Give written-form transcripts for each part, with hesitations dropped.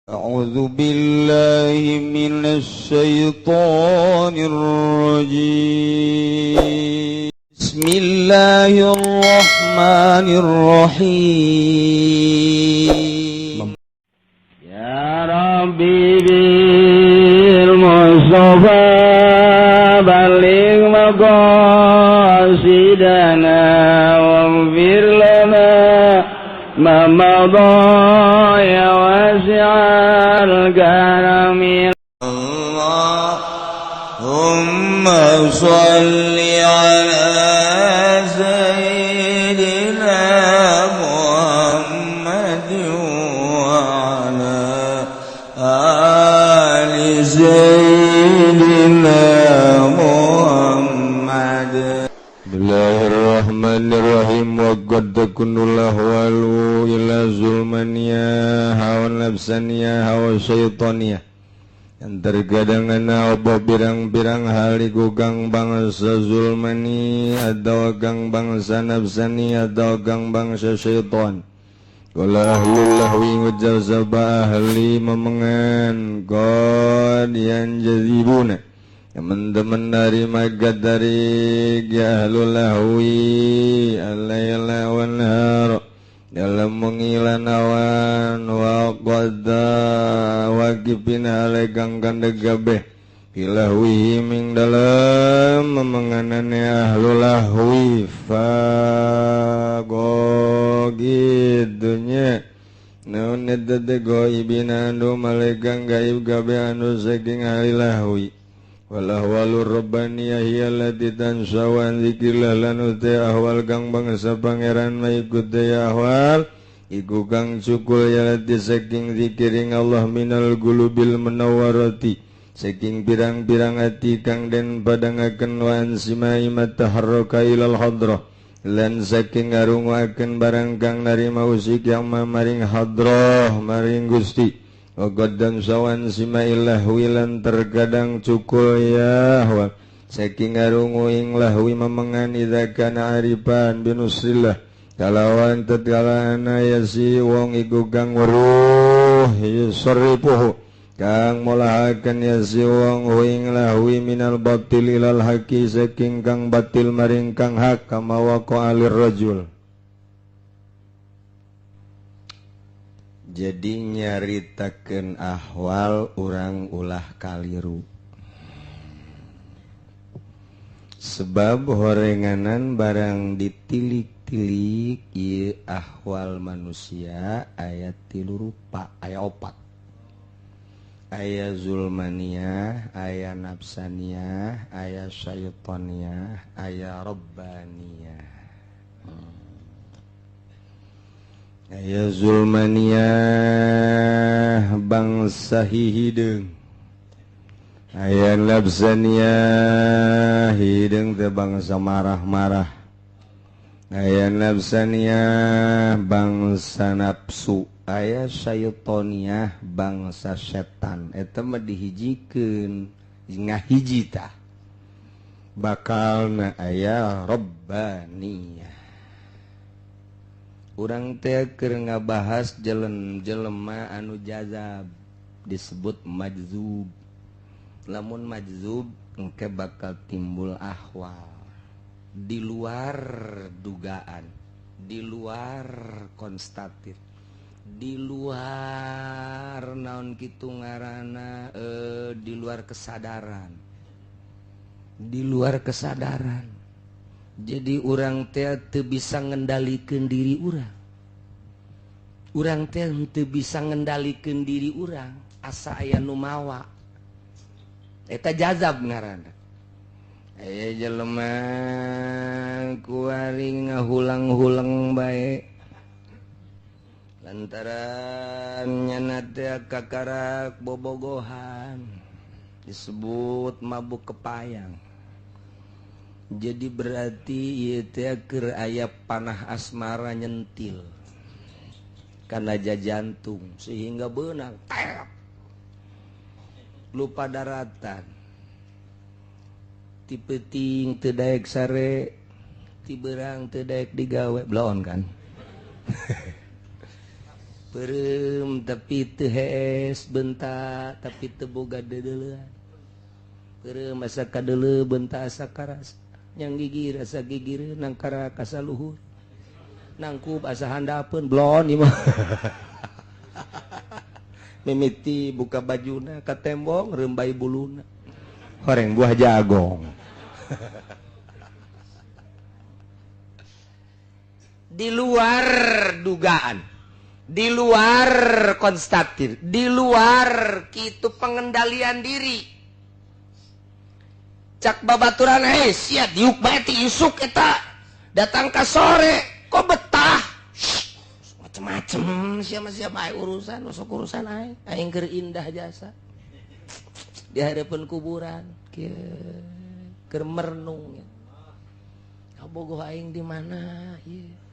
أعوذ بالله من الشيطان الرجيم. بسم الله الرحمن الرحيم. يا ربي بالمصطفى بلغ مقاصدنا واغفر لنا ما مضى يا واسع الكرم. اللهم صل على سيدنا محمد وعلى آل سيدنا محمد. بسم الله الرحمن الرحيم. وقد تكون الأحوال إلى ظلمانية ونفسانية وشيطانية. Yang terkadang ana apa pirang-pirang hal iku kang bangsa zulmani atau kang bangsa nafsani atau kang bangsa syaitan. Qala ahlul lahwi, ngucap sapa ahli memengan, qad yanjazibuna, teman-teman dari magat dari ya ahlul lahwi, al-laila wan nahar, dalam mengilan awan, wa qadda waqifin kang kandeg kabeh, filahwihi ming dalam memenganane ahlul lahwi fagogitunya naon eta teh goibina anu malegang gaib kabeh anu saking ahli lahwi. Wal ahwalur rabbaniyah hiya allati tansha'u an dzikrillah, lan utai ahwal kang bangsa pangeran maikut ya ahwal iku kang cukul ya lati saking zikiring Allah, minal gulubil munawwarati, saking pirang-pirang ati kang den padangaken, wa an simai mataharraka ilal hadrah, lan saking ngarunguaken barang kang narima usik yang maring hadrah maring Gusti. Wa qad sawan simailah wilan terkadang cukul ya wa saking ngarungu ing lahwi memengan, idza kana arifan binusrillah, kalawan tatkala ana ya si wong iku kang weruh, yusarrifuhu, kang molahaken ya si wong ing lahwi, minal batil ilal haqi, saking kang batil maring kang hak, kama waqa alir rajul. Jadi nyaritakeun ahwal urang ulah kaliru, sebab horenganan barang ditilik-tilik ieu ahwal manusia aya tilu rupa, aya opat, aya zulmaniyah, aya nafsaniyah, aya syaitoniyah, aya rabbaniyah. Aya zulmaniyah bangsa hideung, aya nafsaniyah hideung teh bangsa marah-marah, aya nafsaniyah bangsa nafsu, aya syaitoniyah bangsa setan. Eta mah dihijikeun ngahiji tah bakalna aya rabbaniyah. Urang teh keur ngabahas jelema anu jazab disebut majzub. Lamun majzub engke bakal timbul ahwal di luar dugaan, di luar konstatif, di luar naon kitu ngaranna, di luar kesadaran, di luar kesadaran. Jadi urang teh teu bisa ngendalikeun diri urang. Urang teh teu bisa ngendalikeun diri urang, asa aya nu mawa. Eta jazab ngaranna. Aya jelema kuari ngahulang-hulang bae. Lantaran nyana teh kakarak bobogohan disebut mabuk kepayang. Jadi berarti ieu teh keur aya panah asmara nyentil kana jantung sehingga beunang tep lupa daratan, ti peuting teu daek sare, ti beurang teu daek digawe, bloon kan. Peureum tapi teu hees bentak tapi teu boga deudeulean. Peureum asa kadeuleu bentak asa karas. Yang gigir asa gigir nangkara kasaluhur. Nangkup asa handapeun blon ieu mah. Mimiti buka bajuna ka tembong reumbai buluna. Horeng buah jagong. Di luar dugaan, di luar konstatir, di luar kitu pengendalian diri. Cak babaturan hei sia diuk bae ti isuk eta datang ka sore kok betah. Macem-macem sia mah sia bae urusan, sok urusan aing. Aing keur indah jasa. Di hareupeun kuburan kieu keur merenung. Kabogoh aing di mana ieu?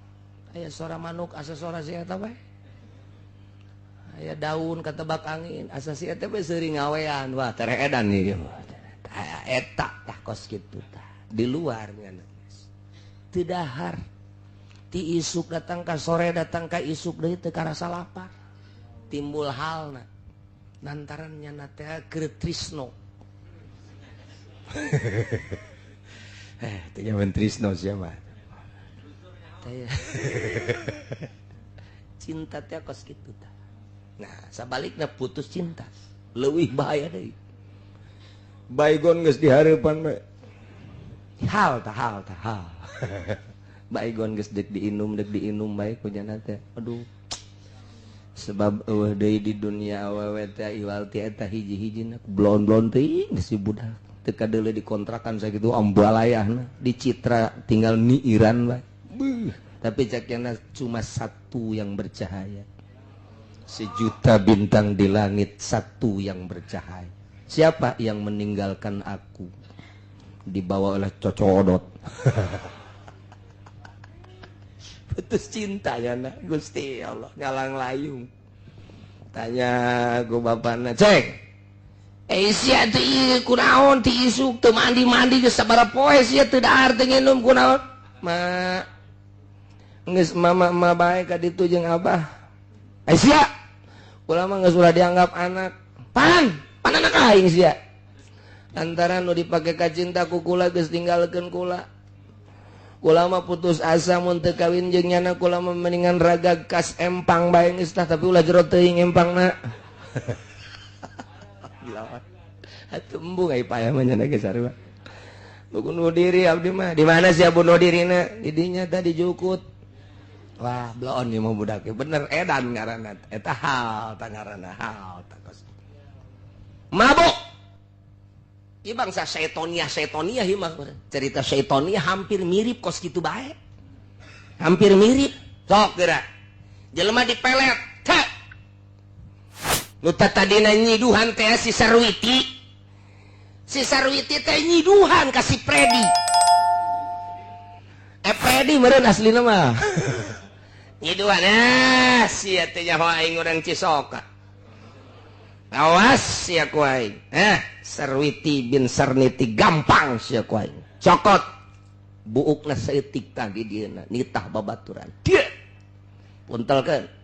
Aya sora manuk asa sora si eta bae. Aya daun katebak angin asa si eta bae seuring ngawean. Wah tere edan ieu. Eta tah kos kitu tah. Di luar ngan. Teu dahar. Ti isuk datang ka sore datang ka isuk deui teu karasa lapar. Timbul halna. Lantaran nyana teh keur trisno. Teu nyaman trisno sia mah. Cinta teh kos kitu tah. Nah, sabalikna putus cinta leuwih bahaya deui. Baygon geus dihareupan we. Hal tah hal tah hal. Baygon geus deuk diinum bae ku jana teh. Aduh. Sebab eueuh deui di dunia awewe teh iwal ti eta hiji-hijina blon-blon teuing geus si budak. Teu kadeuleu dikontrakan sakitu ambalayahna, dicitra tinggal niiran bae. Beuh, tapi caknya cuma satu yang bercahaya. Sejuta bintang di langit, satu yang bercahaya. Siapa yang meninggalkan aku? Dibawa oleh cocodot. Putus cinta ya nak. Gusti Allah ngalang layung. Tanya ku bapana, "Cek, sia teu ieu kunaon ti isuk teu mandi-mandi geus sabaraha poe sia teu dahar teu nginum kunaon?" Ma geus mama ma bae ka ditu jeung abah. Ai sia ulah mah geus ulah dianggap anak. Pan, pan anak aing sia. Lantaran nu dipake ka cinta ku kula geus tinggalkeun kula. Kula mah putus asa mun teu kawin jeung nyana kula mah mendingan ragag kas empang bae geus tah tapi ulah jero teuing empangna. Gila. Atuh embung ai payah mah nyana geus sarua. Bunuh diri abdi mah. Di mana sia bunuh dirina? Di dinya tadi jukut. Wah, bloon ieu mah budak. Bener edan ngaranna. Eta hal tah ngaranna hal tah kos. Mabuk. Ieu bangsa seitonia ieu mah. Cerita seitonia hampir mirip kos kitu bae. Hampir mirip. Sok geura. Jelema dipelet. Teh. Nu tadina nyiduhan teh si Sarwiti. Si Sarwiti teh nyiduhan ka si Predi. Predi meureun aslina mah. Nyiduhan sia teh nyaho aing urang Cisoka. Awas sia ku aing. Sarwiti bin Sarniti gampang sia ku aing. Cokot buukna saeutik tah di dieuna nitah babaturan. Dieu. Puntelkeun.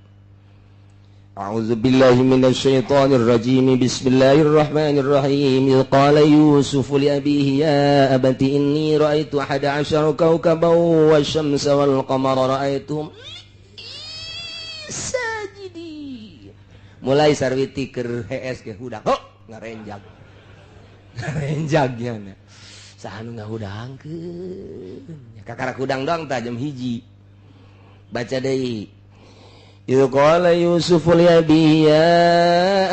A'udzu billahi minasyaitonir rajim. Bismillahirrahmanirrahim. Qala Yusuf li abihi ya abati inni ra'aitu 11 kawkaban wasyamsa wal qamara ra'aituhum sajidin. Mulai Sarwiti keur hees ge hudang. Ho, ngarenjag. Ngarenjagnya na. Saha nu ngahudangkeun? Kakarak hudang doang tah jam 1. Baca deui. Idh qala Yusuf li abihi ya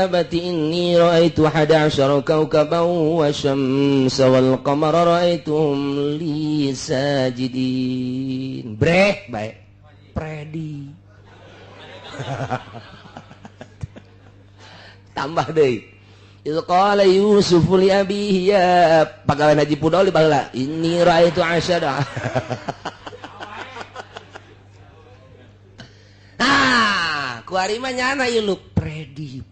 abati inni ra'aitu 11 kawkaban wasyamsa wal qamara ra'aituhum li sajidin. Breh bae. Predi. Tambah deui. Idh qala Yusuf li abihi ya pagawean Haji Pudoli baheula inni ra'aitu asyara. Ah, kuari mah nyana ieu lu Predi.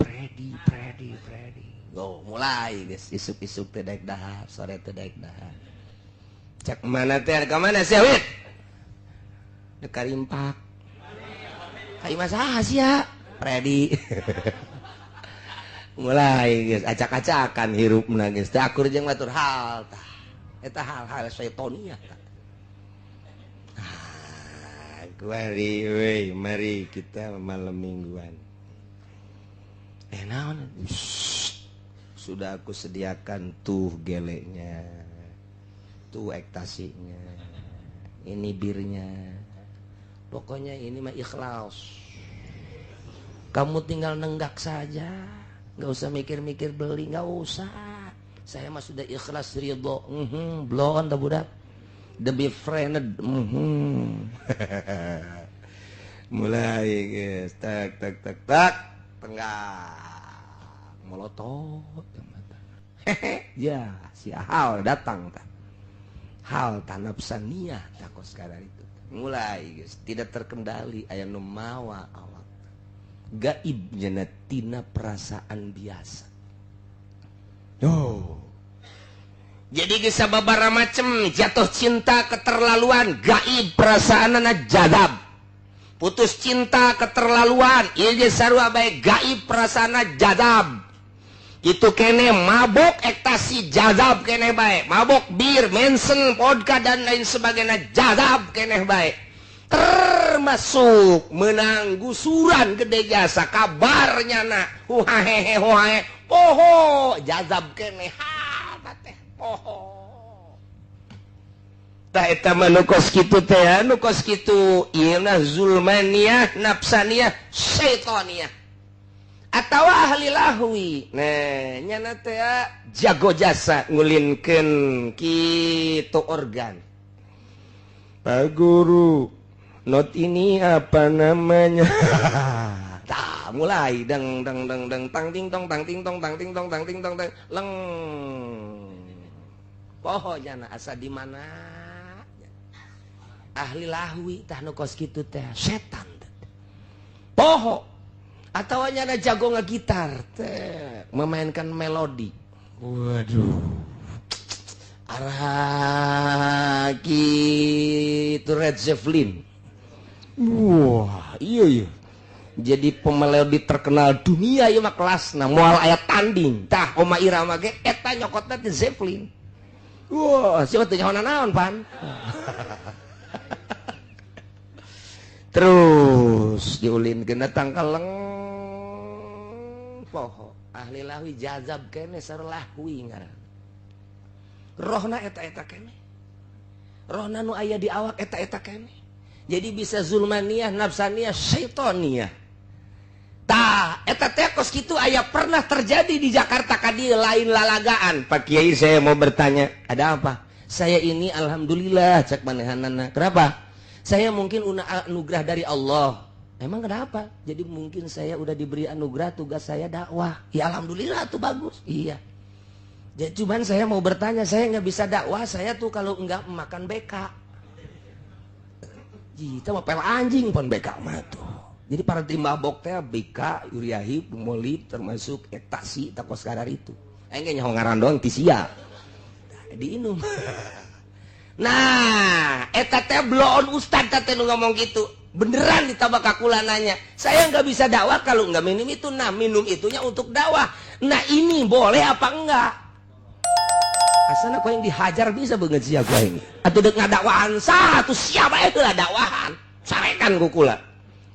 Go, mulai geus isuk-isuk teh daek dahar, sore teh daek dahar. Cek mana teh ka mana sia wit? Dek karimpak. Ka imah saha sia? Freddy. Mulai geus acak-acakan hirupna geus teu akur jeung batur hal tah. Eta hal-hal syaitoniah tah. Ah, kuari we, mari kita malam mingguan. Naon? Sudah aku sediakan tuh geleknya, tuh ektasinya, ini birnya. Pokoknya ini mah ikhlas. Kamu tinggal nenggak saja, nggak usah mikir-mikir beli, nggak usah. Saya mah sudah ikhlas ridho. Blow on dah budak. Demi friend. Mulai guys, tak tak tak tak, tenggak, molotot. Hehe, ya si hal datang tak. Hal tanapsaniah takos kadar itu. Mulai guys, tidak terkendali aya nu mawa awak. Gaibnya tina perasaan biasa. Oh. Jadi geus sababaraha macem jatuh cinta keterlaluan, gaib perasaanana jadab. Putus cinta keterlaluan, ieu ge sarua bae gaib perasaanna jadab. Itu kene mabok ektasi jadab kene bae, mabok bir, mensen, vodka dan lain sebagainya jadab kene bae. Termasuk menang gusuran gede jasa kabarnya na huhahehe huhahe poho jazab kene ha teh poho tah eta mah nu kos kitu teh nu kos kitu ieu na zulmaniyah nafsaniyah syaitoniyah atawa ahli lahwi. Nah nyana teh jago jasa ngulinkeun kitu organ. Pak Guru, not ini apa namanya? Tah, mulai deng deng deng deng tang ting tong tang ting tong tang ting tong tang ting tong tang leng. Poho jana asa di mana? Ahli lahwi tah nu kos kitu teh setan. Poho atawa nyana jago ngagitar teh memainkan melodi. Waduh. Arah kitu Red Zeppelin. Wah, iya iya. Jadi pemelodi terkenal dunia ieu mah kelasna moal aya tanding. Tah Oma Irama ge eta nyokotna ti Zeppelin. Wah, siapa teu nyaho naon pan. Terus diulinkeun tangkaleng poho. Ahli lahwi jazab kene sareng lahwi ngaran. Rohna eta-eta kene. Rohna nu aya di awak eta-eta kene. Jadi bisa zulmaniyah, nafsaniyah, syaitoniyah. Tah, eta teh kos kitu aya pernah terjadi di Jakarta ka dieu lain lalagaan. Pak Kiai saya mau bertanya, ada apa? Saya ini alhamdulillah cek manehanana. Kenapa? Saya mungkin anugerah dari Allah. Emang kenapa? Jadi mungkin saya udah diberi anugerah, tugas saya dakwah. Ya alhamdulillah tuh bagus. Iya. Jadi cuman saya mau bertanya, saya nggak bisa dakwah, saya tuh kalau nggak makan BK. Jita mah pel anjing pon BK mah tuh. Jadi para tim mabok teh BK, Uriahib, Molib termasuk ektasi takos kadar itu. Aing ge nyaho ngaran doang ti sia. Diinum. Nah, eta teh bloon ustad teh nu ngomong gitu. Beneran ditambah kakula nanya. Saya nggak bisa dakwah kalau nggak minum itu. Nah, minum itunya untuk dakwah. Nah, ini boleh apa enggak? Asana kau yang dihajar bisa banget sia gua ini. Atau dek ngadakwaan sah atuh siapa itu lah dakwahan. Sarekan kukula.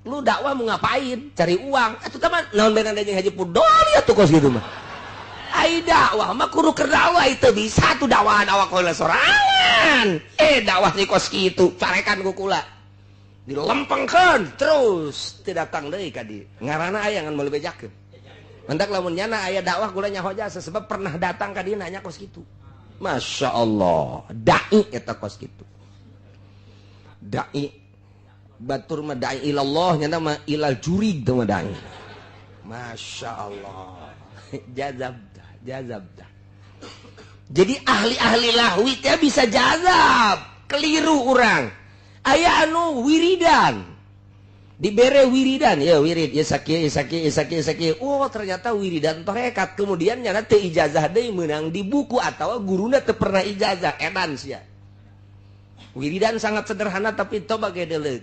Lu dakwah mau ngapain? Cari uang. Atuh teman naon benan jeung haji pudol ya tuh kos gitu mah. Ai dakwah mah kudu keur dakwah itu bisa tuh dakwahan awak heula sorangan. Dakwah ni kos kitu, carekan kukula. Dilempengkeun terus teu datang deui ka dieu. Ngaranna aya ngan meuli bejakeun. Mendak lamun nyana aya dakwah kula nyaho jasa sebab pernah datang ka dieu nanya kos kitu. Masya Allah, dai eta kos kitu. Dai batur mah dai ilallah nyana mah ilal jurig teu mah dai. Masya Allah. Jazab dah, jazab dah. Jadi ahli-ahli lahwi teh bisa jazab, keliru urang. Aya anu wiridan. Dibere wiridan, ya wirid, ya sakieu, ya sakieu, ya sakieu, sakieu. Oh, ternyata wiridan torekat. Kemudian nyana teu ijazah deui meunang di buku atawa guruna teu pernah ijazah, edan sia. Wiridan sangat sederhana tapi coba ge deuleu.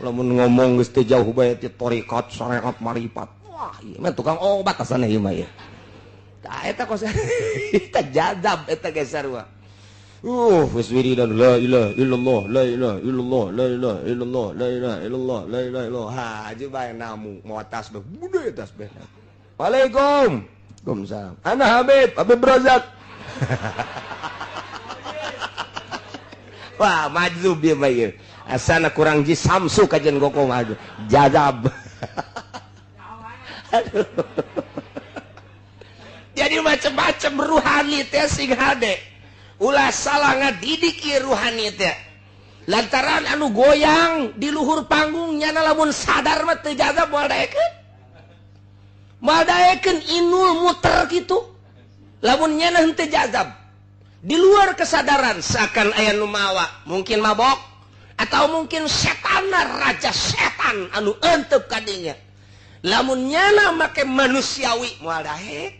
Lamun ngomong geus teu jauh bae ti thariqat, syariat, marifat. Wah, ieu mah tukang obat asana ieu mah ieu. Tah eta kos eta jazab eta ge sarua. Geus wiridan la ilaha illallah, la ilaha illallah, la ilaha illallah, la ilaha illallah, la ilaha illallah. Ha, aja bae namu mawa tasbih, bude tasbih. Waalaikum. Waalaikumsalam. Ana Habib, Habib Razak. Wah, majzub dia mah ieu. Asana kurang ji samsu kajian goko mah jazab. Aduh. Jadi macam-macam ruhani teh sing hade. Ulah salah ngadidik ieu ruhani teh. Lantaran anu goyang di luhur panggung nyana lamun sadar mah teu jazab moal daekeun. Moal daekeun inul muter kitu. Lamun nyana henteu jazab. Di luar kesadaran seakan aya nu mawa, mungkin mabok atau mungkin setana raja setan anu entep kadinya. Lamun nyana make manusiawi moal daek.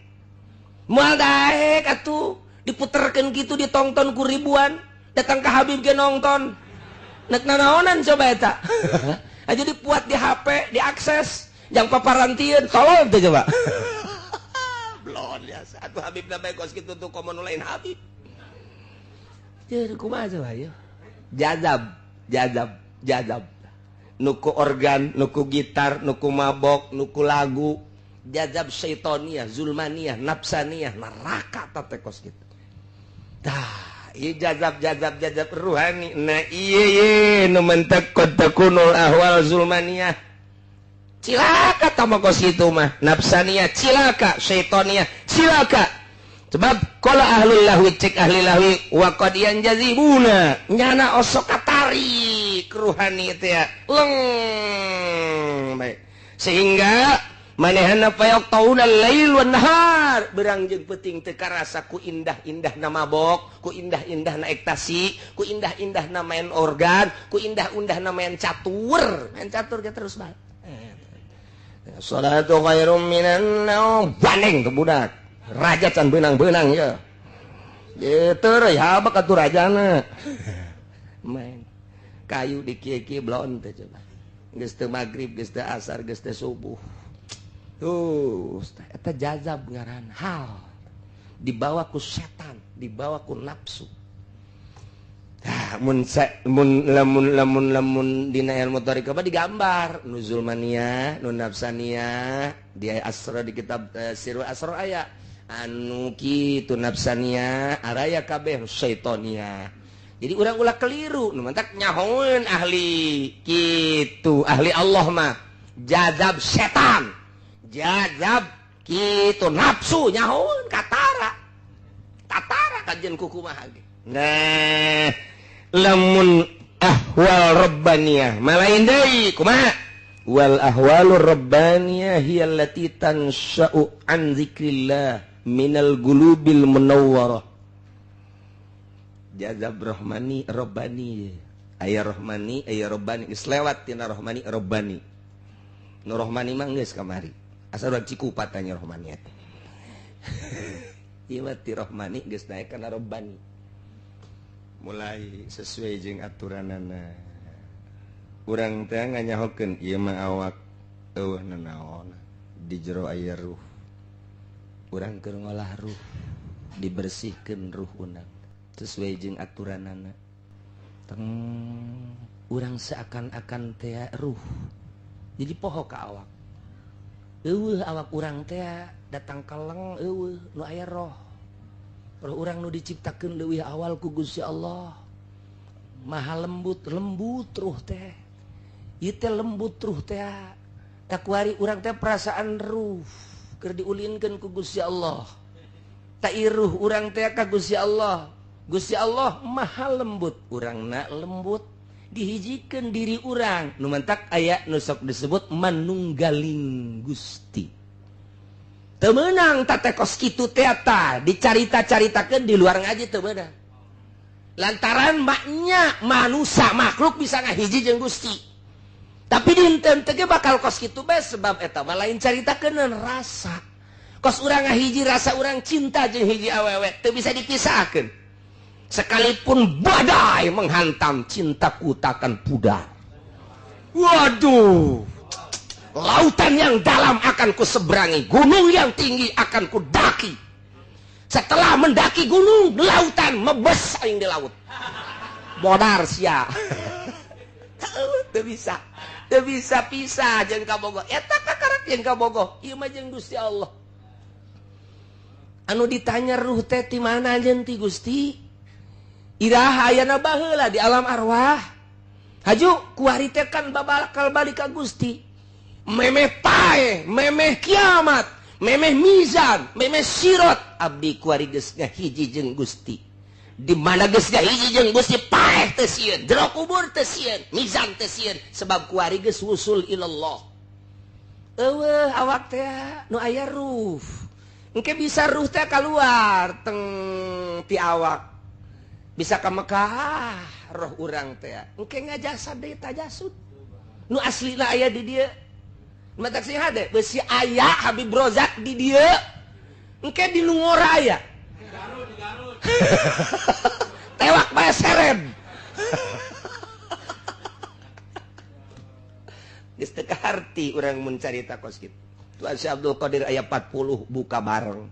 Moal daek atuh diputerkeun kitu ditongton ku ribuan, datang ka Habib ge nongton. Nek nanaonan coba eta. Aja dipuat di HP, diakses, jang paparantieun, tolong teh coba. Blon biasa atuh Habib na bae kos kitu tuh komo nu lain Habib. Jadi kumaha coba ya? Jazab, jazab, jazab. Nuku organ, nuku gitar, nuku mabok, nuku lagu. Jazab syaitoniyah, zulmaniyah, nafsaniyah, neraka teh kos kitu. Tah, ieu jazab, jazab, jazab ruhani. Nah ieu ye nu mentek qad takunul ahwal zulmaniyah. Cilaka tah kos kitu mah. Nafsaniyah cilaka, syaitoniyah cilaka. Sebab qala ahlul lahwi cek ahli lahwi wa qad yanjazibuna nyana osok katarik ruhani teh ya leng baik sehingga manehna payok tauna lail wan nahar berang jeung peuting teu karasa ku indah-indahna mabok, ku indah-indahna ektasi, ku indah-indahna main organ, ku indah-indahna main catur ge terus bae. Salatu khairum minan naum bandeng tuh budak. Raja can beunang-beunang ya. Gitu ya habak atuh rajana. Main kayu di kieu-kieu blon teh coba. Geus teu magrib, geus teu asar, geus teu subuh. Tuh, eta jazab ngaran hal. Dibawa ku setan, dibawa ku nafsu. Tah mun mun lamun lamun dina ilmu thariqah mah digambar nu zulmaniyah, nu nafsaniyah, di asra di kitab Sirru Asra aya anu kitu nafsaniyah, araya kabeh syaitoniah. Jadi urang ulah keliru, nu mantak nyahoeun ahli kitu, ahli Allah mah jazab setan, jazab kitu nafsu nyahoeun katara. Tatara kajian kukumaha ge. Nah, lamun ahwal rabbaniyah malain deui kumaha? Wal ahwalur rabbaniyah hiya allati tansha'u an zikrillah minal gulubil munawwarah. Jazab rohmani robbani, aya rohmani aya robbani, geus lewat tina rohmani robbani. Nu rohmani mah geus kamari. Asa urang Cikupa tanya rohmani teh. Ieu mah ti rohmani geus naek kana robbani. Mulai sesuai jeung aturanana. Urang teh nganyahokeun ieu mah awak eueuh nanaon di jero aya ruh. Urang keur ngolah ruh, dibersihkeun ruh urang sesuai jeung aturanana. Teng urang seakan-akan teh ruh. Jadi poho ka awak. Eueuh awak urang teh datang kaleng eueuh nu aya roh. Roh urang nu diciptakeun leuwih awal ku Gusti Allah. Maha lembut, lembut ruh teh. Ieu teh lembut ruh teh. Takuari urang teh perasaan ruh keur diulinkeun ku Gusti Allah. Ta iruh urang teh ka Gusti Allah. Gusti Allah maha lembut, urangna lembut, dihijikeun diri urang. Nu mantak aya nu sok disebut manunggaling Gusti. Teu meunang teh kos kitu teh ta, dicarita-caritakeun di luar ngaji teu meunang. Lantaran maknya manusia makhluk bisa ngahiji jeung Gusti. Tapi dinten teh bakal kos kitu bae sebab eta mah lain caritakeun rasa. Kos urang ngahiji rasa urang cinta jeung hiji awewe teu bisa dipisahkeun. Sekalipun badai menghantam, cintaku takkan pudar. Waduh, lautan yang dalam akan ku seberangi, gunung yang tinggi akan ku daki. Setelah mendaki gunung, lautan mebes aing di laut. Bodar sia. Teu bisa. Teu bisa pisah jeung kabogoh. Eta kakarak jeung kabogoh. Ieu mah jeung Gusti Allah. Anu ditanya ruh teh ti mana anjeun ti Gusti? Iraha ayana baheula di alam arwah. Haju kuari teh kan babakal balik ka Gusti. Memeh paeh, memeh kiamat, memeh mizan, memeh sirot, abdi kuari geus ngahiji jeung Gusti. Di mana geus ngahiji jeung Gusti paeh teu sieun, jero kubur teu sieun, mizan teu sieun, sebab kuari geus wusul ilallah. Eueuh awak teh nu aya ruh. Engke bisa ruh teh keluar teng ti awak. Bisa ka Mekah roh urang teh. Engke ngajasa deui tajasud. Nu aslina aya di dieu. Matak sing hade besi aya Habib Rozak di dieu. Engke di Lungora aya. Garut, tewak bae serem. Geus teu kaharti urang mun carita kos kitu. Tuan Syekh Abdul Qadir aya 40 buka bareng.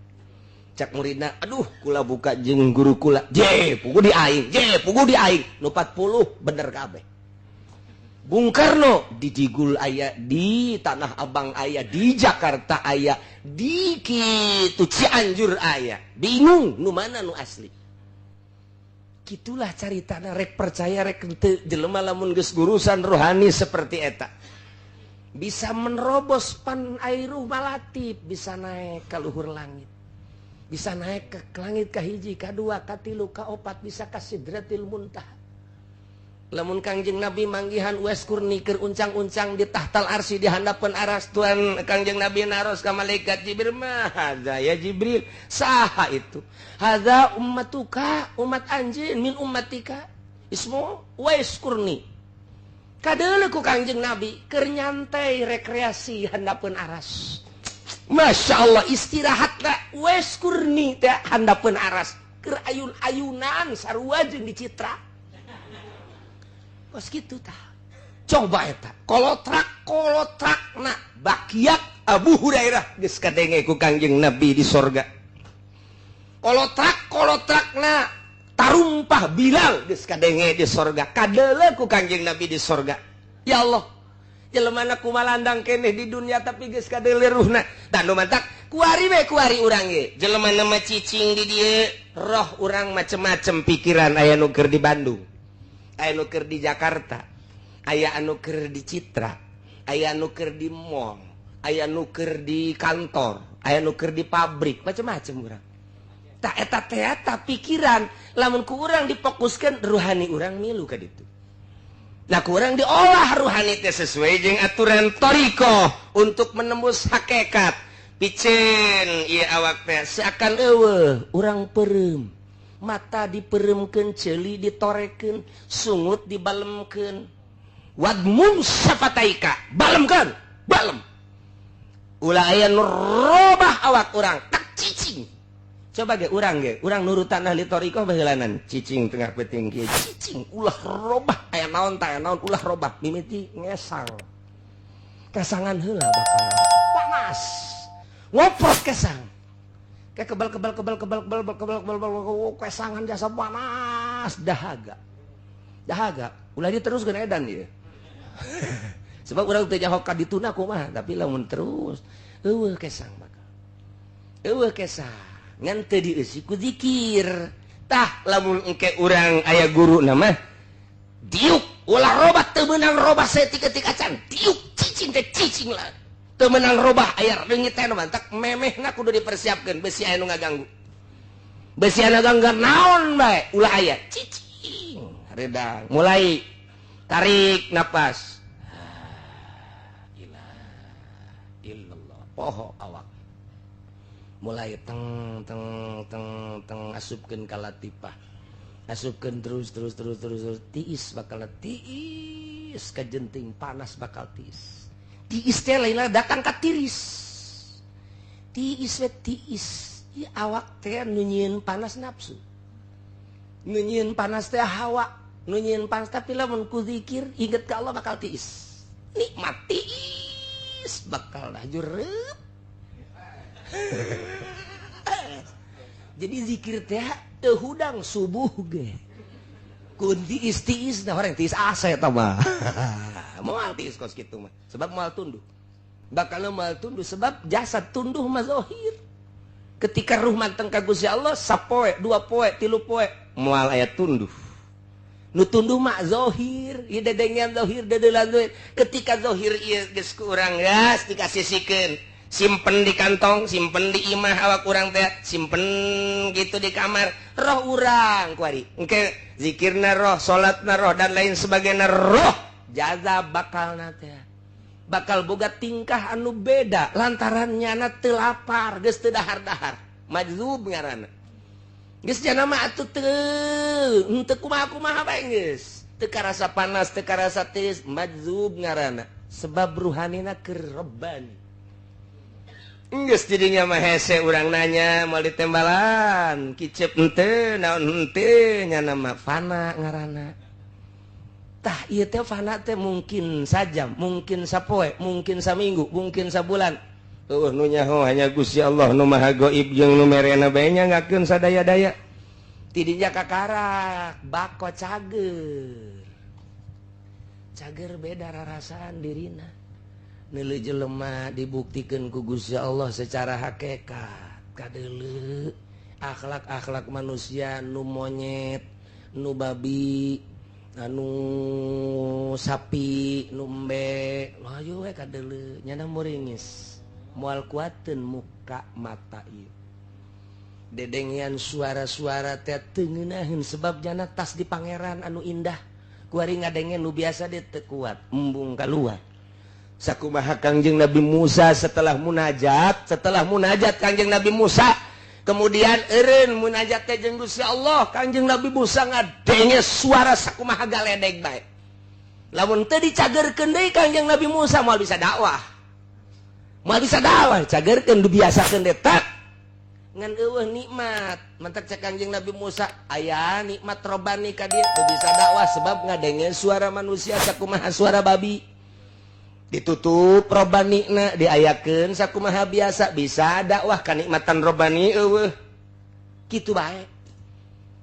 Cak muridna, aduh kula buka jeung guru kula. Je, pugu di aing, je, pugu di aing. Nu 40 bener kabeh. Bung Karno di Jigul aya, di Tanah Abang aya, di Jakarta aya, di kitu Cianjur aya. Bingung nu mana nu asli. Kitulah caritana rek percaya rek henteu jelema lamun geus gurusan rohani seperti eta. Bisa menerobos pan airuh malatib, bisa naik ke luhur langit. Bisa naik ke langit ka hiji, ka dua, ka tilu, ka opat, bisa ka sidratil muntaha. Lamun Kangjeng Nabi manggihan Uwais Qurni keur uncang-uncang di tahtal arsy di handapeun aras, Tuhan Kangjeng Nabi naros ka malaikat Jibril, mah hadza ya Jibril, saha itu? Hadza ummatuka, umat anjeun min ummatika, ismu Uwais Qurni. Kadeuleu ku Kangjeng Nabi keur nyantai rekreasi handapeun aras. Masya Allah istirahatna Uwais Qurni teh handapeun aras keur ayun-ayunan sarua jeung dicitra. Kos kitu tah. Coba eta kolotrak kolotrakna bakiak Abu Hurairah geus kadenge ku Kangjeng Nabi di sorga. Kolotrak kolotrakna tarumpah Bilal geus kadenge di sorga. Kadeuleu ku Kangjeng Nabi di sorga. Ya Allah, jelemana kumalandang keneh di dunia tapi geus kadeuleu ruhna. Tah nu mantak kuari we kuari urang ge. Jelemana mah cicing di dieu, roh urang macem-macem pikiran, aya nu keur di Bandung, aya nu keur di Jakarta, aya anu keur di Citra, aya nu keur di mall, aya nu keur di kantor, aya nu keur di pabrik, macem-macem urang. Tah eta teh eta pikiran lamun ku urang difokuskeun ruhani urang milu ka ditu. Nah ku urang diolah ruhani teh sesuai jeung aturan thariqah untuk menembus hakikat. Piceun ieu awak teh seakan eueuh urang peureum. Mata diperemkeun, ceuli ditorekeun, sungut dibalemkeun. Wadmum safataika, balemkeun, balem. Ulah aya nu robah awak urang, tak cicing. Coba ge urang nurutan ahli thariqah baheulanan, cicing tengah peuting kieu, cicing ulah robah, aya naon tah aya naon ulah robah, mimiti ngesang. Kesangan heula bakal panas. Ngoprot kesang. Kayak kebal kebal kebal kebal kebal kebal kebal kebal kesangan jasa panas dahaga. Dahaga, ulah diteruskeun edan ieu. Sebab urang teu nyaho ka dituna kumaha, tapi lamun terus eueuh kesang bakal. Eueuh kesang. Ngan teu dieusi ku zikir. Tah lamun engke urang aya guru mah diuk ulah robah teu meunang robah saeutik-eutik acan. Diuk cicing teh cicing lah. Teu meunang robah aya reungit teh nu mantak memehna kudu dipersiapkeun besi aya nu ngaganggu. Besi aya ngaganggu naon bae ulah aya cicing redang mulai tarik napas. La ilaha illallah poho awak. Mulai teng teng teng teng asupkeun ka latifah. Asupkeun terus terus terus terus terus tiis bakal tiis kajenting panas bakal tiis. Tiis teh lain datang ka tiris. Tiis we tiis. Ieu awak teh nu nyieun panas nafsu. Nu nyieun panas teh hawa, nu nyieun panas, tapi lamun ku zikir inget ka Allah bakal tiis. Nikmat tiis bakal lajur. Jadi zikir teh teu hudang subuh ge. Kun tiis tiis nah orang tiis asa eta mah. Moal tiis kos kitu mah. Sebab moal tunduh. Bakal moal tunduh sebab jasad tunduh mah zahir. Ketika ruh manteng ka Gusti Allah sapoe, dua poe, tilu poe moal aya tunduh. Nu tunduh mah zahir, ieu dedengean zahir, dedelan zahir. Ketika zahir ieu geus ku urang geus dikasisikeun, simpen di kantong, simpen di imah awak urang teh, simpen gitu di kamar, roh urang kuari. Engke zikirna roh, salatna roh dan lain sebagainya roh, jaza bakalna teh. Bakal boga tingkah anu beda lantaran nyana teu lapar, geus teu dahar-dahar. Majzub ngaranna. Geus jana mah atuh teu henteu kumaha-kumaha bae geus. Teu karasa panas, teu karasa tiris, majzub ngaranna. Sebab ruhanina keur reban. Geus jadinya mah hese urang nanya moal ditembalan, kicep henteu, naon henteu, nyana mah fana ngaranna. Tah ieu teh fana teh mungkin sajam, mungkin sapoe, mungkin saminggu, mungkin sabulan. Tuh nu nyaho hanya Gusti Allah nu Maha Gaib jeung nu merena bae nyangakeun sadaya-daya. Tidinya kakarak bako cager. Cager beda rarasaan dirina. Neuleuh jelema dibuktikeun ku Gusti Allah secara hakikat. Kadeuleu akhlak-akhlak manusia nu monyet, nu babi, anu sapi, nu embe, ayo we kadeuleu nyana muringis. Moal kuateun muka mata ieu. Dedengean suara-suara teh teu ngeunaheun sebab jana tas di pangeran anu indah. Kuari ngadenge nu biasa dia teu kuat, embung kaluar. Sakumaha Kangjeng Nabi Musa setelah munajat Kangjeng Nabi Musa, kemudian eureun munajat teh jeung Gusti Allah, Kangjeng Nabi Musa ngadenge suara sakumaha galedeg bae. Lamun teu dicagerkeun deui Kangjeng Nabi Musa moal bisa dakwah. Moal bisa dakwah, cagerkeun dibiasakeun deui tak. Ngan eueuh nikmat, mantak cek Kangjeng Nabi Musa, aya nikmat robani ka dieu teu bisa dakwah sebab ngadenge suara manusia sakumaha suara babi. Ditutup robanina diayakeun sakumaha biasa bisa dakwah kanikmatan robani eueuh. Kitu bae.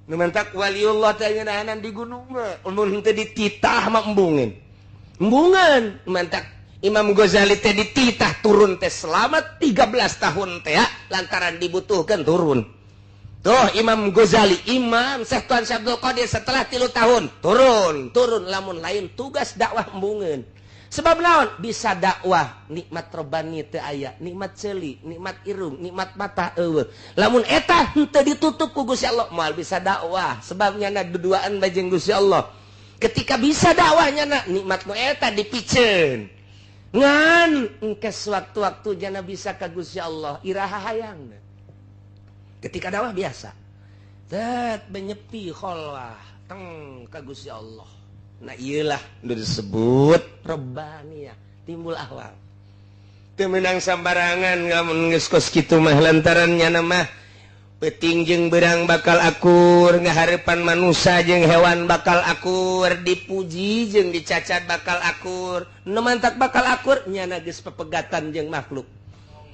Nu mantak waliullah teh ngeunahanan di gunung mah, mun henteu dititah mah embungeun. Embungeun mantak Imam Ghazali teh dititah turun teh selama 13 tahun teh lantaran dibutuhkan turun. Tuh Imam Ghazali, Imam Syekh Tuan Syekh Abdul Qadir setelah 3 tahun turun, turun lamun lain tugas dakwah embungeun. Sebab naon bisa dakwah nikmat robani teu aya, nikmat ceuli, nikmat irung, nikmat mata eueuh. Lamun eta henteu ditutup ku Gusti Allah moal bisa dakwah sebab nyana duduaan bae jeung Gusti Allah. Ketika bisa dakwah nyana nikmat nu eta dipiceun. Ngan engke sewaktu-waktu jana bisa ka Gusti Allah iraha hayangna. Ketika dakwah biasa. Tet menyepi kholwah teng ka Gusti Allah. Nah iyalah udah disebut robbaniyah, timbul ahwal. Teu meunang sambarangan lamun geus kos kitu mah lantaran nyana mah peuting jeung beurang bakal akur, ngahareupan manusia jeung hewan bakal akur, dipuji jeung dicacat bakal akur, nu mantak bakal akur nyana geus pepegatan jeung makhluk.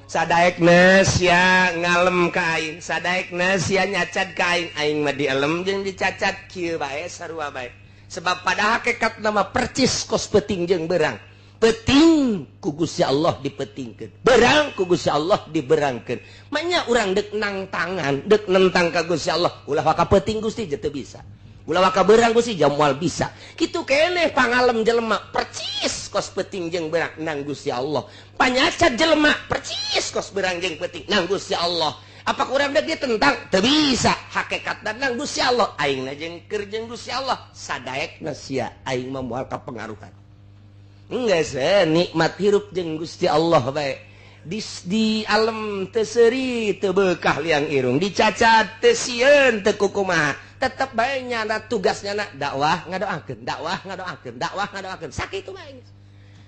Sadaekna sia ngalem ka aing, sadaekna sia nyacat ka aing, aing mah dialem jeung dicacat kieu bae sarua bae. Sebab pada hakikat nama percis kos peuting jeung beurang. Peuting ku Gusti Allah dipetingkeun, berang ku Gusti Allah diberangkeun. Manya urang deuk nang tangan, deuk nentang ka Gusti Allah, ulah waka peuting Gusti je teu bisa. Ulah waka berang Gusti jam moal bisa. Kitu keneh pangalem jelema percis kos peuting jeung berang nang Gusti Allah. Panyacat jelema percis kos berang jeung peuting nang Gusti Allah. Apa kurang dek ditentang? Teu bisa. Hakikatna nang Gusti Allah. Aingna jeung keur jeung Gusti Allah. Sadaekna sia aing mah moal kapengaruhan. Enggeus nikmat hirup jeung Gusti Allah bae. Di alam teu seuri teu beukah liang irung, dicacat teu sieun teu kukumaha. Tetep bae nyana tugasnya na dakwah ngadoakeun, dakwah ngadoakeun, dakwah ngadoakeun. Sakitu bae geus.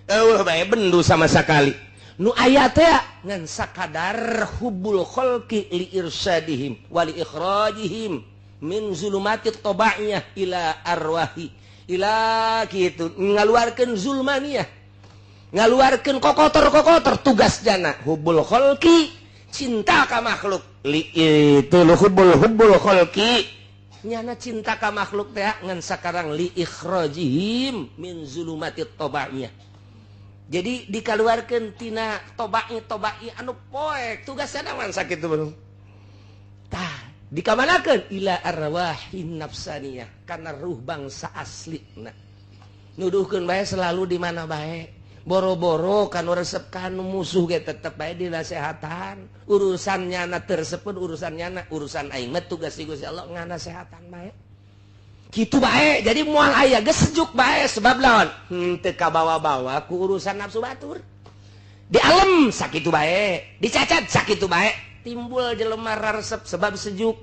Eueuh bae bendu sama sakali. Nu aya teh ngan sakadar hubbul khalqi li irsyadihim wa li ikhrajihim Min zulumati tobaiyah ila arwahi ila kitu ngaluarkeun zulmaniyah, ngaluarkeun kokotor-kokotor. Tugas jana hubbul khalqi, cinta ka makhluk. Li itu hubbul hubbul khalqi, nyana cinta ka makhluk teh ngan sakarang li ikhrajihim min zulumati tobaiyah. Jadi dikaluarkeun tina tobai tobai anu poek. Tugasna man sakitu belum tah dikamanakeun ila arwahin nafsaniyah, karena ruh bangsa asli. Nah, nuduhkeun bae selalu di mana bae, boro-boro kan resep kan musuh ge tetep bae dinasehatan. Urusan nyana tersebut urusan nyana, urusan aing mah tugas di Gusti Allah nganasehatan bae kitu bae. Jadi moal aya geus sejuk bae sebab lawan teu kabawa-bawa ku urusan nafsu batur. Di alam sakitu bae, dicacat sakitu bae, timbul jelema resep sebab sejuk.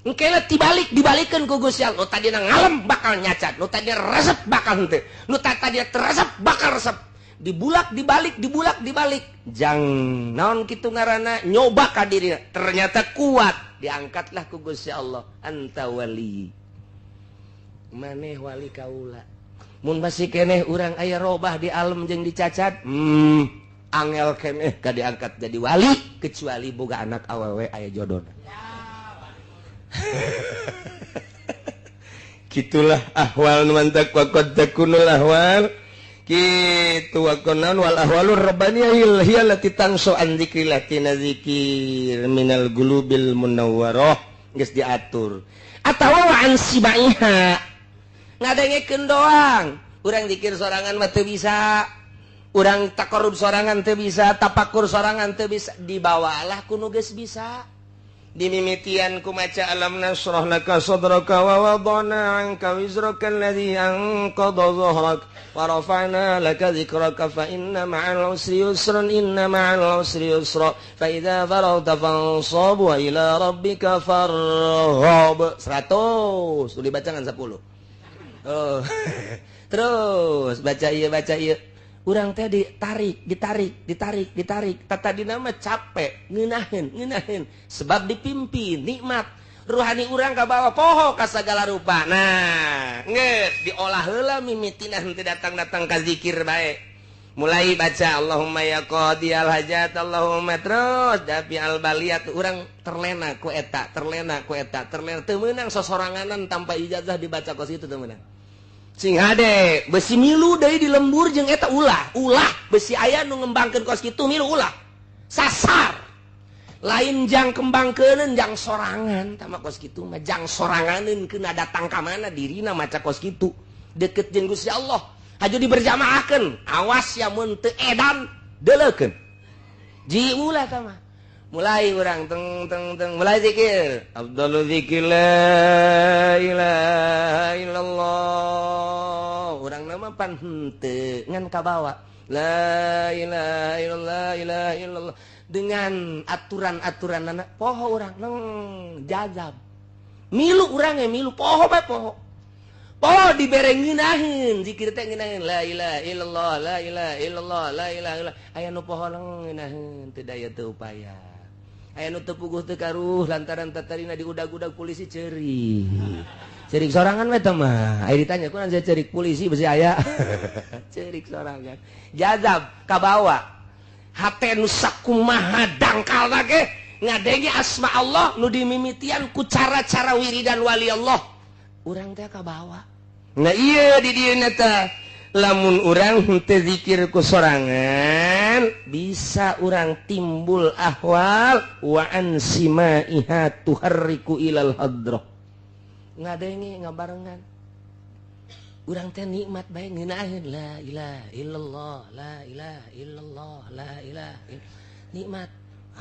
Engke dibalik dibalikeun ku Gusti Allah. Nu tadina ngalem bakal nyacat, nu tadina resep bakal henteu, nu tadina teresep bakal resep. Dibulak dibalik, dibulak dibalik, jang naon kitu ngaranna nyoba ka dirina, ternyata kuat, diangkatlah ku Gusti Allah, anta wali, maneh wali kaula. Mun masih keneh urang aya robah di alam jeung dicacat, angel keneh ka diangkat jadi wali kecuali boga anak awewe aya jodona. Gitulah ahwal nu mantak wa qad takunul ahwal kitu wa konan wal ahwalur rabbaniyah hiya allati tansu an dzikrillah tina zikir minal gulubil munawwarah geus diatur atawa wa an sibaiha ngadengekeun doang. Urang zikir sorangan mah teu bisa, urang takarub sorangan teu bisa, tapakur sorangan teu bisa, dibawalah ku nu geus bisa. Dimimitian ku maca alam nasrah laka sadraka wa wadana anka wizraka alladhi anqadha dhahrak wa rafa'na laka dzikraka fa inna ma'al usri yusran inna ma'al usri yusra fa idza faragta fansab wa ila rabbika farghab. 100 dibaca ngan 10. Oh. Terus baca ieu baca ieu. Urang teh ditarik, ditarik, ditarik, ditarik. Tadina mah capek, ngeunaheun, ngeunaheun. Sebab dipimpin, nikmat. Ruhani urang ka bawa poho ka sagala rupa. Nah, geus diolah heula mimitina henteu datang-datang ka zikir bae. Mulai baca Allahumma ya qadiyal hajat, Allahumma terus dafi al baliyat. Urang terlena ku eta, terlena ku eta, terlena. Teu meunang sosoranganan tanpa ijazah dibaca kos kitu teu meunang. Sing hade besi milu deui di lembur jeung eta ulah, ulah besi aya nu ngembangkeun kos kitu milu ulah. Sasar. Lain jang kembangkeuneun jang sorangan tah mah kos kitu mah jang soranganeun keuna datang ka mana dirina maca kos kitu. Deket jeung Gusti Allah. Hajo diberjamaahkeun, awas ya mun teu edan deuleukeun. Ji ulah tah mah. Mulai urang teng teng teng mulai zikir. Afdalu zikir la ilaha illallah. Urang nama pan henteu ngan kabawa la ilaha illallah ilaha illallah dengan aturan-aturanana poho urang neng jazab. Milu urang ge milu poho bae poho. Poho dibere ngeunaheun zikir teh ngeunaheun la ilaha illallah la ilaha illallah la ilaha illallah. Aya nu poho neng ngeunaheun teu daya teu upaya. Aya nu teu puguh teu karuh lantaran tatarina diudag-udag polisi ceurik. Cerik sorangan we teh mah. Aya ditanya kunaon sia cerik polisi besi aya. Cerik sorangan. Jazab kabawa. Hate nu sakumaha dangkalna ge ngadenge asma Allah nu dimimitian ku cara-cara wiridan wali Allah. Urang teh kabawa. Nah ieu di dieu teh lamun urang henteu zikir ku sorangan bisa urang timbul ahwal wa an simaiha tuharriku ilal hadrah. Ngadenge ngabarengan urang teh nikmat bae ngeunaheun la ilaha illallah la ilaha illallah la ilaha nikmat.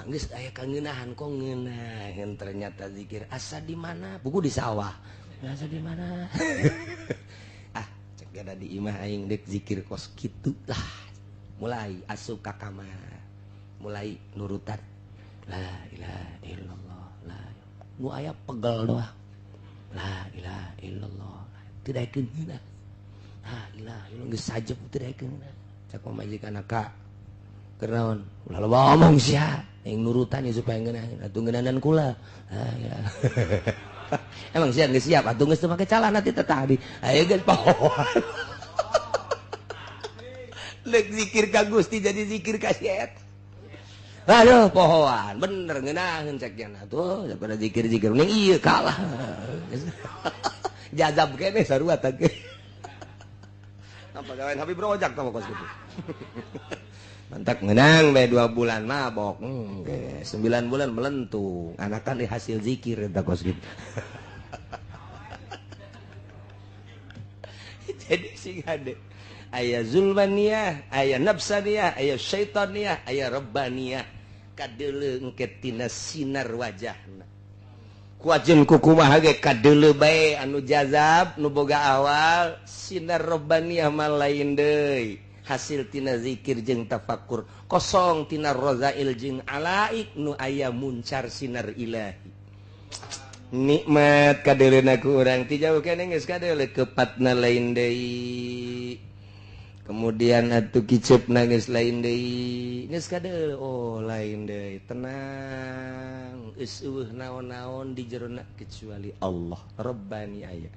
Geus aya kangeunahan kok ngeunaheun ternyata zikir asa di mana buku di sawah asa di mana. Ah cek ada di imah aing dek zikir kos kitu lah. Mulai asup ka kamar mulai nurutan la ilaha illallah la nu aya pegel doang la ilaha illallah teu daekeun ngeunah la ilaha illallah geus sajep teu daekeun ngeunah. Cek pamajikan ka keur naon ulah loba omong sia aing nurutan ieu supaya ngeunaheun atuh ngeunahan kula la ilaha. Emang siap geus siap atuh geus teu make calana ti tadi. Ayo geus pohoan. Leuk zikir ka Gusti jadi zikir ka si eta. Aduh pohoan bener ngeunaheun cek nya atuh daripada zikir-zikir ning ieu kalah. Jazab keneh sarua tah ge. Apa gawean Habib Rojak tah kos kitu. Mantak ngenang bae 2 bulan mabok, 9 bulan melentung. Anakan di hasil zikir eta kos kitu. Jadi sing hade aya zulmaniyah, aya nafsaniyah, aya syaitaniyah, aya rabbaniyah. Kadeuleu engke tina sinar wajahna. Kuajeun kukumaha ge kadeuleu bae anu jazab nu boga awal sinar rabbaniyah mah lain deui. Hasil tina zikir jeung tafakur kosong tina rozail jeung alaik nu aya muncar sinar ilahi. Nikmat kadeuleuna ku urang ti jauh keneh geus kadeuleu kepatna lain deui. Kemudian atuh kiceupna geus lain deui, geus kadeuleu oh lain deui, tenang geus eueuh naon-naon di jerona kecuali Allah Rabbani aya.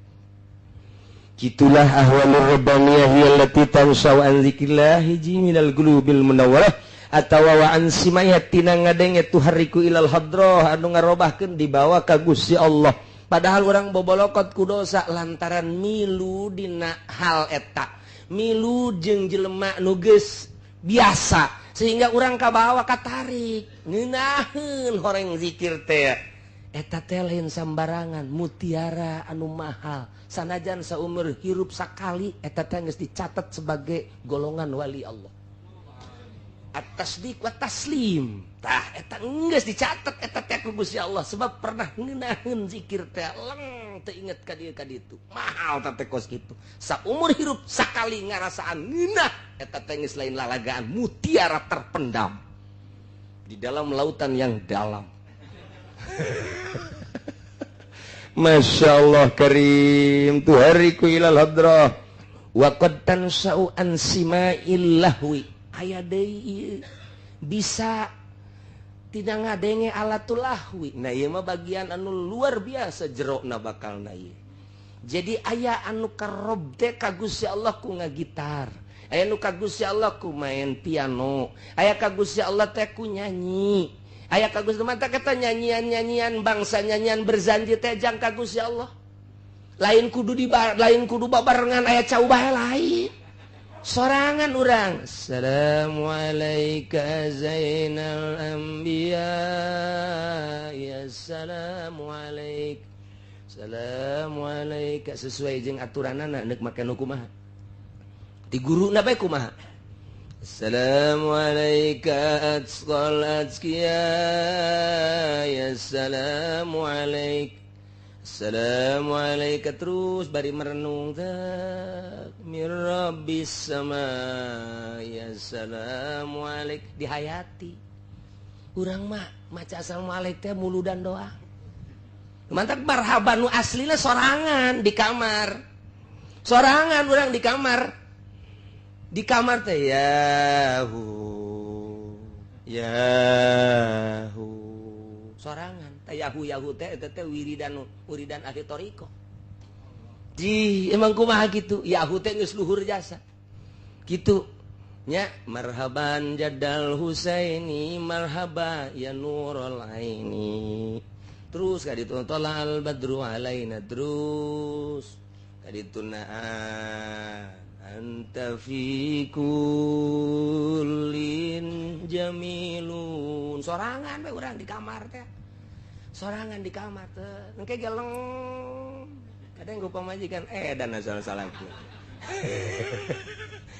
Gitulah ahwalur rabbaniyah allati tansau an zikrillah hiji minal qulubil munawwarah atawa wa an simayat tina ngadenge tuhariku ilal hadrah anu ngarobahkeun dibawa ka Gusti Allah. Padahal urang bobolokot ku dosa lantaran milu dina hal eta, milu jeung jelema nu geus biasa sehingga urang kabawa katarik ngeunaheun horeng zikir teh. Eta teh lain sambarangan mutiara anu mahal sanajan saumur hirup sakali eta teh geus dicatat sebagai golongan wali Allah. At-tasdiq wa taslim tah eta geus dicatat eta teh ku Gusti Allah sebab pernah ngeunaheun zikir teh leng teu inget ka dieu ka ditu mahal teh kos kitu saumur hirup sakali ngarasaan ngeunah eta teh geus lain lalagaan mutiara terpendam di dalam lautan yang dalam. Masya Allah karim tuhariku ilal hadrah wa qad tansau an sima'il lahwi aya deui bisa tidak ngadenge alatul lahwi. Nah ieu mah bagian anu luar biasa jerokna bakalna ieu. Jadi aya anu karob teh ka Gusti Allah ku ngagitar, aya nu ka Gusti Allah ku main piano, aya ka Gusti Allah teh ku nyanyi. Aya ka Gusti mata kata nyanyian-nyanyian bangsa nyanyian berzanji teh jang ka Gusti Allah. Lain kudu di lain kudu babarengan aya cau bae lain. Sorangan urang. Assalamualaikum zainal anbiya. Ya assalamualaikum. Assalamualaikum sesuai jeung aturanana neuk make nu kumaha. Ti guruna bae kumaha. Assalamualaikum atqal atqiya ya assalamualaikum. Assalamualaikum terus bari merenung tak mir rabbis sama ya assalamualaikum dihayati. Urang mah maca assalamualaikum teh muludan doang. Mantap marhaban nu aslina sorangan di kamar. Sorangan urang di kamar. Di kamar teh yahu yahu sorangan teh yahu yahu teh eta teh wiridan wiridan ahli thariqah. Ji emang kumaha kitu yahu teh geus luhur jasa kitu nya marhaban jadal husaini marhaba ya nurul aini terus ka ditu tolal badru alaina terus ka ditu anta fi kullin jamilun sorangan we urang di kamar teh sorangan di kamar teh engke geleng kadang gua pamajikan dan asal salah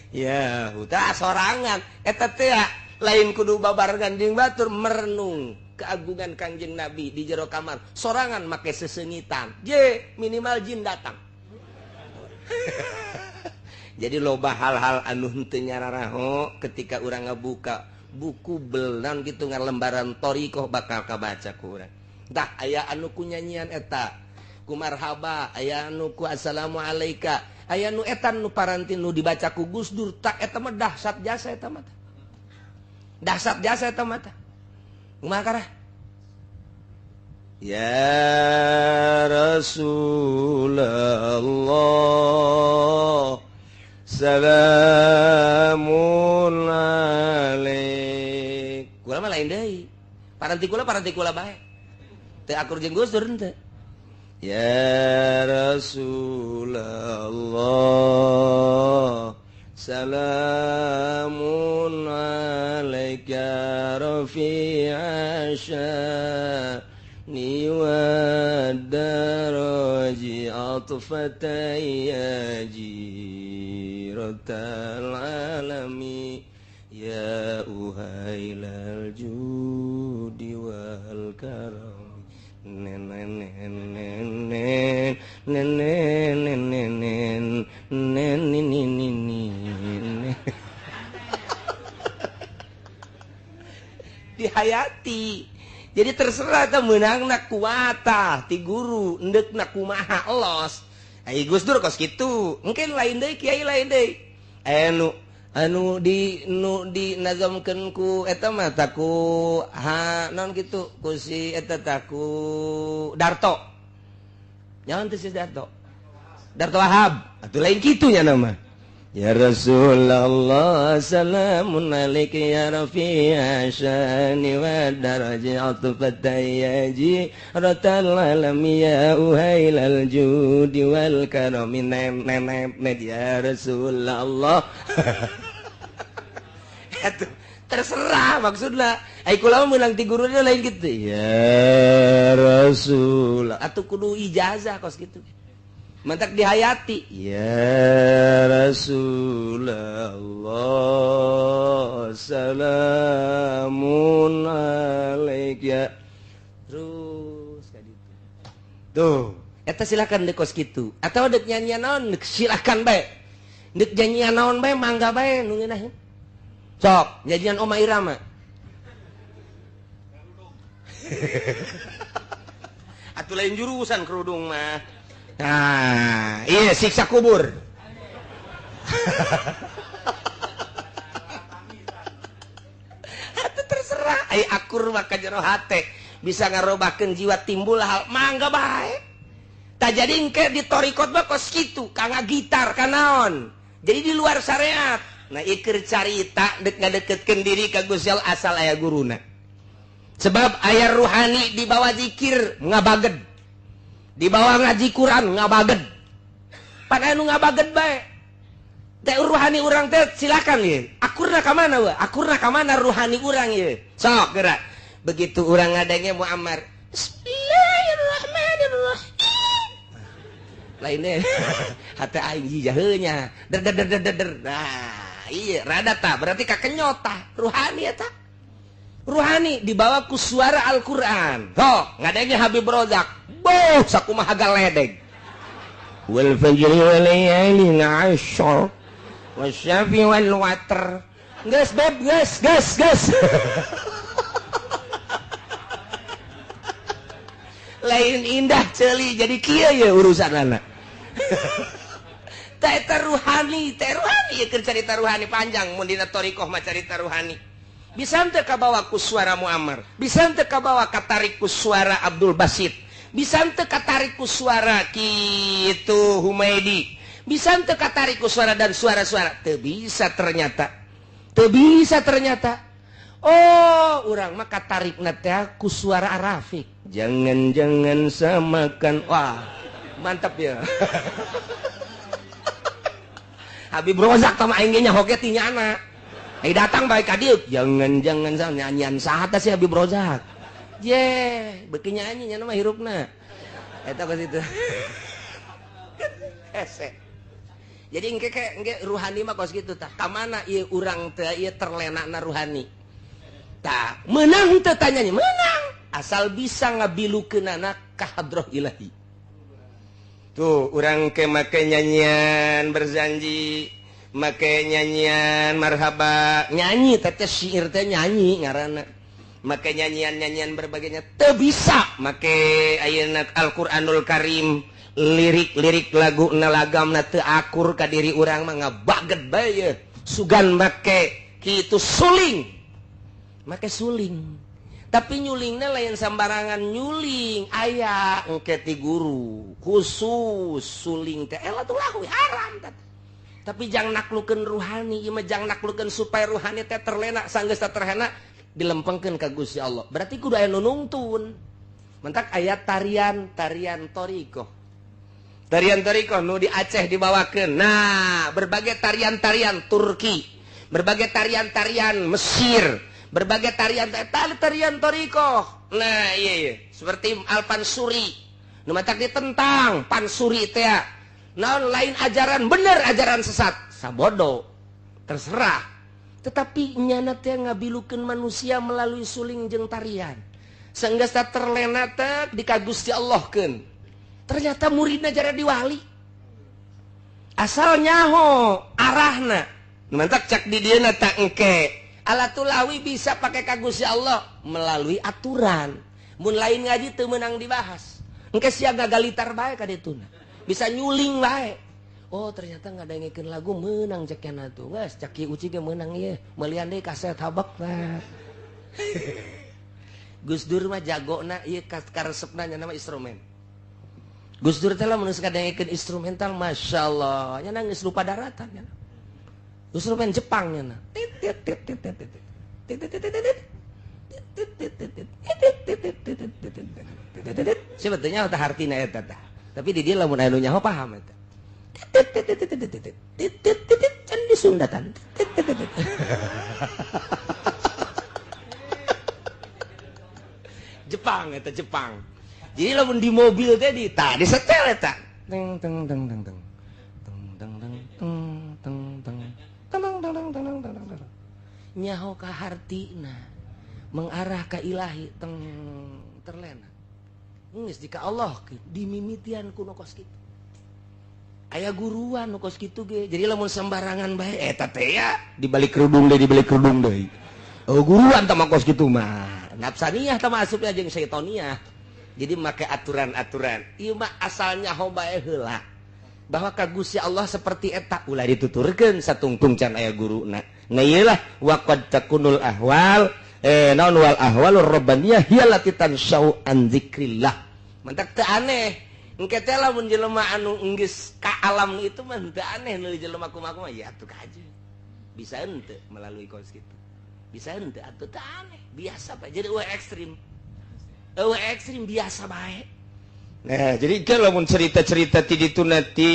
ya udah sorangan eta teh lain kudu babarengan jeung batur merenung keagungan Kangjeng Nabi di jero kamar sorangan make sesengitan je minimal jin datang. Jadi loba hal-hal anu henteu nyararaho ketika urang ngabuka buku belan gitu ngalembaran thariqah bakal kabaca ku urang. Tah aya anu ku nyanyian eta, ku marhaba, aya anu ku assalamualaika, aya nu eta nu paranti nu dibaca ku Gus Dur tak eta mah dahsyat jasa eta mah. Dahsyat jasa eta mah. Kumaha karah? Ya Rasulullah salamun alaik. Kula mah lain deui. Paranti kula bae. Teu akur jeung Gus Dur henteu. Ya Rasulullah salamun alaika rafi'a syani wa daraji atfata ya jiratal alami ya uhailal judi wal karam nen nen nen nen nen nen nen nen nen. Dihayati. Jadi terserah teh meunangna kuata ti guru endekna kumaha los. Ai Gus Dur kos kitu. Mungkin lain deui kiai lain deui. Anu di nu di nazamkeun ku eta mah taku ha naon kitu ku si eta taku Darto. Nyaon teh si Darto? Darto Wahab. Atuh lain kitu nya nama. Ya Rasulullah salamun alaika ya rafi'a syani wa daraji atfata ya jiratal alami ya uhailal judi wal karami nen nen nen ya Rasulullah. Atuh terserah maksudna. Ai kula mah meunang ti guruna lain kitu. Ya Rasul atuh kudu ijazah kos kitu. Mantak dihayati. Ya Rasulullah salamun alaik ya. Terus ka ditu. Tuh, eta silakan deuk kos kitu. Atawa deuk nyanyian naon silakan bae. Deuk nyanyian naon bae mangga bae nu ngeunaheun. Sok, nyanyian Oma Irama. Atuh lain jurusan kerudung mah. Nah, iya siksa kubur. Atuh terserah, ai akur mah ka jero hate, bisa ngarobahkeun jiwa timbul hal mangga bae. Tah jadi engke di torikot mah kos kitu, kangga gitar kanaon. Jadi di luar syariat. Nah, ieu carita deuk ngadeukeutkeun diri ka Gusti Allah asal aya guruna. Sebab aya ruhani di bawah zikir ngabaged. Di bawah ngaji Quran ngabaged. Pan anu ngabaged bae. Teh ruhani urang teh silakan ye. Akurna ka mana we? Akurna ka mana ruhani urang ye? Sok geura. Begitu urang ngadenge Muammar, Bismillahirrahmanirrahim. Lainnya hate aing jaheunya. Der der der der der. Nah, iya rada tah berarti kakenyot tah ruhani eta. Ruhani dibawa ku suara Al-Qur'an. Sok ngadenge Habib Rozak. Boh, sakumaha galedeg. Wal fajri wal layalin asyr wasyafi wal watr. Geus beb, geus, geus, geus. Lain indah ceuli jadi kieu ye urusanana. Tah eta ruhani, teh ruhani keur carita ruhani panjang mun dina thariqah mah carita ruhani. Bisa teu kabawa ku suara Muammar, bisa teu kabawa katarik ku suara Abdul Basit. Bisa teu katarik ku suara kitu Humaidi, bisa teu katarik ku suara dan suara-suara teu bisa ternyata, teu bisa ternyata. Oh, urang mah katarikna teh ku suara Arafik. Jangan-jangan samakan. Wah, mantap ya. Habib Rozak tah aing ge nyaho ge ti nyana. Ai datang bae ka dieu, jangan-jangan sama nyanyian saha teh si Habib Rozak. Ye, beuki nyanyi nya mah hirupna. Eta kos itu. Hese. Jadi engke engke ruhani mah kos kitu tah. Ka mana ieu urang teh ieu terlenana ruhani. Tah, meunang teu tanyanya? Meunang. Asal bisa ngabilukeunana ka hadroh ilahi. Tuh, urang ke make nyanyian berzanji, make nyanyian marhaba, nyanyi teh syair teh nyanyi ngaranna. Make nyanyian-nyanyian berbagainya teu bisa make ayeuna Al-Qur'anul Karim lirik-lirik lagu na lagamna teu akur ka diri urang mah ngabaged bae ye. Sugan make kitu suling. Make suling. Tapi nyulingna lain sembarangan nyuling, aya engke ti guru khusus suling teh tuh lahwi haram teh. Tapi jangan naklukeun ruhani, ieu mah jangan naklukeun supaya ruhani teh terlena, sanggeus terlena dilempengkeun ka Gusti Allah. Berarti kudu aya nu nungtun. Mentak aya tarian, tarian toriko. Tarian toriko nu di Aceh dibawakeun. Nah, berbagai tarian-tarian Turki, berbagai tarian-tarian Mesir, berbagai tarian tarian toriko. Nah, iya, iya. Seperti Al-Pansuri. Nu matak ditentang Pansuri teh. Naon lain ajaran bener ajaran sesat. Sabodo. Terserah. Tetapi nyana teh ngabilukeun manusia melalui suling jeung tarian. Sanggeus terlena teh di ka Gusti Allahkeun. Ternyata muridna jara diwali. Asal nyaho arahna. Nu mantak cak di dieuna tak engke. Alatul lahwi bisa pakai ka Gusti Allah melalui aturan. Mun lain ngaji teu meunang dibahas. Engke sia gagalitar bae ka dituna. Bisa nyuling bae. Oh, ternyata ngadengekeun lagu meunang cek nya tuh. Geus cak Ki Uci ge meunang ieu. Meulian deui kaset habak lah. Gus Dur mah jagona ieu karesepna nya nama instrumen. Gus Dur teh lamun geus ngadengekeun instrumental masyaallah, nya geus lupa daratan nya. Instrumen Jepang nya. Tit tit tit tit tit tit tit tit tit tit tit. Sebetulnya tah hartina eta tah. Tapi di dieu lamun aya nu nyaho paham eta. Tit tit tit tit tit tit tit tit tit can disundatan. Tit tit tit. Jepang eta Jepang. Jadi lamun di mobil teh di tah disetel eta. Teng teng teng teng teng. Teng teng teng teng teng teng teng teng teng teng teng teng. Nyaho ka hartina mengarah ka ilahi teng terlena. Geus di ka Allah dimimitian ku nu kos kitu. Aya guruan nu kos kitu ge. Jadi lamun sembarangan bae eta teh ya di balik kerudung deui, di balik kerudung deui. Oh guruan tah mah kos kitu mah. Nafsaniyah tah mah asupna jeung syaitoniah. Jadi make aturan-aturan. Ieu mah asalnya bae heula. Bahwa ka Gusti Allah seperti eta ulah dituturkeun satungtung can aya guruna. Nah ieu lah wa qad takunul ahwal naon wal ahwalur rabbaniyah hiya allati tanshau an dzikrillah. Mantak teu aneh. Engke teh lamun jelema anu geus ka alam itu mah teu aneh nu jelema kumaha-kumaha ya atuh kaje. Bisa henteu melalui kos kitu. Bisa henteu atuh teu aneh, biasa bae. Jadi eueuh ekstrim. Eueuh ekstrim biasa bae. Nah, jadi kalau mun cerita-cerita ti ditu nanti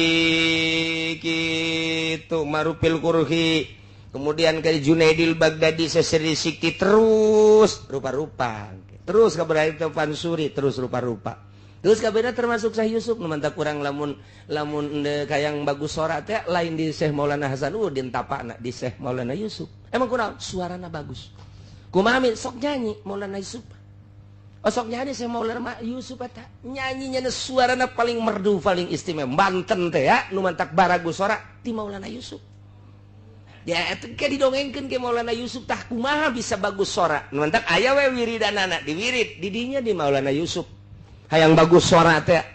kitu Marupil Kurhi, kemudian ke Junaidil Baghdadi seseri sikti terus rupa-rupa. Terus kabar itu Pansuri terus rupa-rupa. Terus kabarna termasuk Syekh Yusuf nu mantap kurang lamun lamun kayang bagus sora teh lain di Syekh Maulana Hasanuddin tapakna di Syekh Maulana Yusuf. Emang kurang suarana bagus. Kumaha sok nyanyi Maulana Yusuf. Oh, sok nyanyi Syekh Maulana Yusuf eta nyanyinya suarana paling merdu paling istimewa. Banten teh ya nu mantak baragus sora ti Maulana Yusuf. Ya eta ke didongengkeun ke Maulana Yusuf tah kumaha bisa bagus sora. Nu mantak aya we wiridanana diwirid di dinya di Maulana Yusuf. Hayang bagus sora teh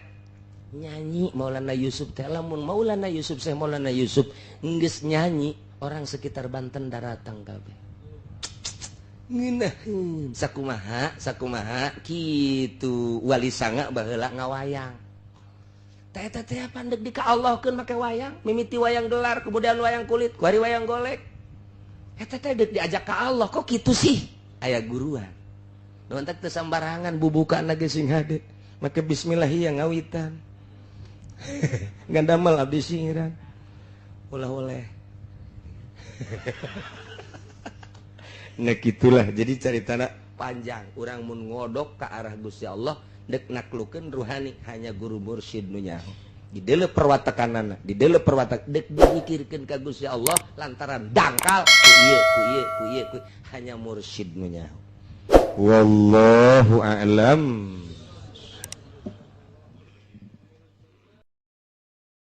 nyanyi Maulana Yusuf teh lamun Maulana Yusuf Syekh Maulana Yusuf geus nyanyi orang sekitar Banten daratang kabeh. Ngeunaheun sakumaha sakumaha kitu wali sanga baheula ngawayang. Teh eta teh pandeg di ka Allahkeun make wayang, mimiti wayang gelar kemudian wayang kulit, kuari wayang golek. Eta teh deuk diajak ka Allah kok kitu sih? Aya guruan. Nu entek teu sambarangan bubukaan lagi sing hade. Make bismillah yang ngawitan. Gandamel abdi singiran. Ulah oleh. Nah gitulah, jadi caritana panjang. Urang mun ngodok ke arah Gusti Allah dek naklukeun ruhani hanya guru mursyid nu nyaho. Di deuleu perwatakanana, di deuleu perwatak dek dikirkeun ka Gusti Allah lantaran dangkal ku ieu ku ieu ku ieu ku hanya mursyid nu nyaho. Wallahu a'lam.